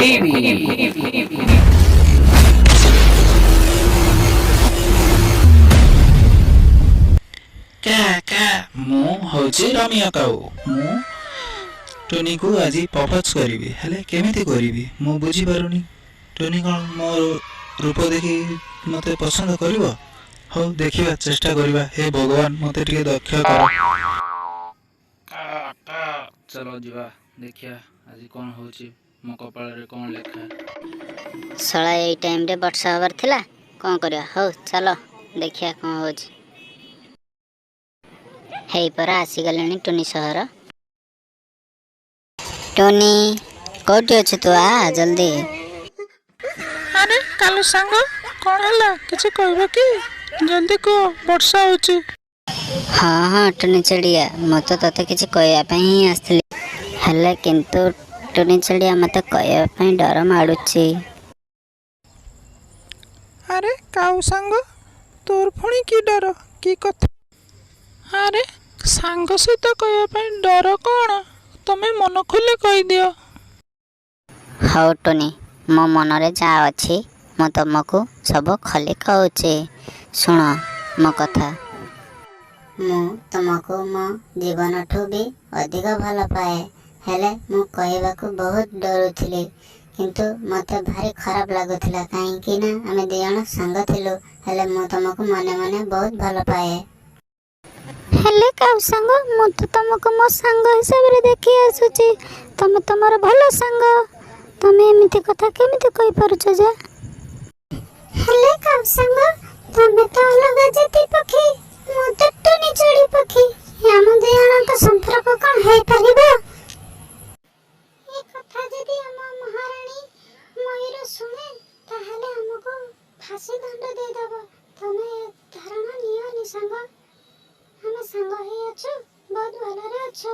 TV। କା କା, ମୁଁ ହେଉଛି ରମିୟ କାଉ। ମୁଁ ଟୁନିକୁ ଆଜି ପ୍ରପୋଜ୍ କରିବି, ହେଲେ କେମିତି କରିବି ମୁଁ ବୁଝିପାରୁନି। ଟୁନି କ'ଣ ମୋ ରୂପ ଦେଖି ମୋତେ ପସନ୍ଦ କରିବ? ହଉ, ଦେଖିବା, ଚେଷ୍ଟା କରିବା। ହେ ଭଗବାନ, ମୋତେ ଟିକେ ଦକ୍ଷ କର। ଚାଲ ଯିବା, ଦେଖିବା ଆଜି କ'ଣ ହେଉଛି, ମୋ କପାଳରେ କ'ଣ ଲେଖା। ଶଳା, ଏଇ ଟାଇମ୍ରେ ବର୍ଷା ହେବାର ଥିଲା। କ'ଣ କରିବା? ହଉ ଚାଲ, ଦେଖିବା କ'ଣ ହେଉଛି। ହେଇ ପରା ଆସିଗଲେଣି ଟୁନି ସହର। ଟୁନି, କୋଉଠି ଅଛୁ ତୁ? ଆ ଜଲ୍ଦି। ଆରେ କାଲୁ ସାଙ୍ଗ, କ'ଣ ହେଲା? କିଛି କହିବ କି? ଜଲ୍ଦି କୁହ, ବର୍ଷା ହେଉଛି। ହଁ, ଟୁନି ଚିଡ଼ିଆ, ମୁଁ ତ ତୋତେ କିଛି କହିବା ପାଇଁ ହିଁ ଆସିଥିଲି। ହେଲେ କିନ୍ତୁ ଟୁନି ଚିଡ଼ିଆ, ମୋତେ କହିବା ପାଇଁ ଡର ମାଡ଼ୁଛି। ଆରେ କାଉ ସାଙ୍ଗ, ତୋର ପୁଣି କି ଡର? କି କଥା? ଆରେ ସାଙ୍ଗ ସହିତ କହିବା ପାଇଁ ଡର କ'ଣ? ତମେ ମନ ଖୋଲି କହିଦିଅ। ହଉ ଟୁନି, ମୋ ମନରେ ଯାହା ଅଛି ମୁଁ ତମକୁ ସବୁ ଖୋଲି କହୁଛି। ଶୁଣ ମୋ କଥା। ମୁଁ ତୁମକୁ ମୋ ଜୀବନଠୁ ବି ଅଧିକ ଭଲ ପାଏ। ହେଲେ ମୁଁ କହିବାକୁ ବହୁତ ଡରୁଥିଲି। କିନ୍ତୁ ମୋତେ ଭାରି ଖରାପ ଲାଗୁଥିଲା, କାହିଁକି ନା ଆମେ ଦୁଇ ଜଣ ସାଙ୍ଗ ଥିଲୁ। ହେଲେ ମୁଁ ତୁମକୁ ମନେ ମନେ ବହୁତ ଭଲ ପାଏ। ହେଲେ କାଉ ସାଙ୍ଗ, ମୁଁ ତ ତମକୁ ମୋ ସାଙ୍ଗ ହିସାବରେ ଦେଖି ଆସୁଛି। ତମେ ତମର ଭଲ ସାଙ୍ଗ। ତମେ ଏମିତି କଥା କେମିତି କହିପାରୁଛ ଯେ? ହେଲେ କାଉ ସାଙ୍ଗ, ତମେ ତ ଅଲଗା ଜାତି ପକ୍ଷୀ, ମୁଁ ତ ଟୁନି ଚଢ଼ି ପକ୍ଷୀ। ଆମ ଦୁଇ ଜଣଙ୍କ ସମ୍ପର୍କ କ'ଣ ହେଇପାରିବ? ଏ କଥା ଯଦି ଆମ ମହାରାଣୀ ମୟୂର ଶୁଣେ, ତାହେଲେ ଆମକୁ ଫାଶୀ ଦଣ୍ଡ ଦେଇଦେବ। ତମେ ଏ ଧାରଣା ନିଅନି ସାଙ୍ଗ। ଆମେ ସାଙ୍ଗ ହେଇ ଅଛୁ, ବହୁତ ଭଲରେ ଅଛୁ।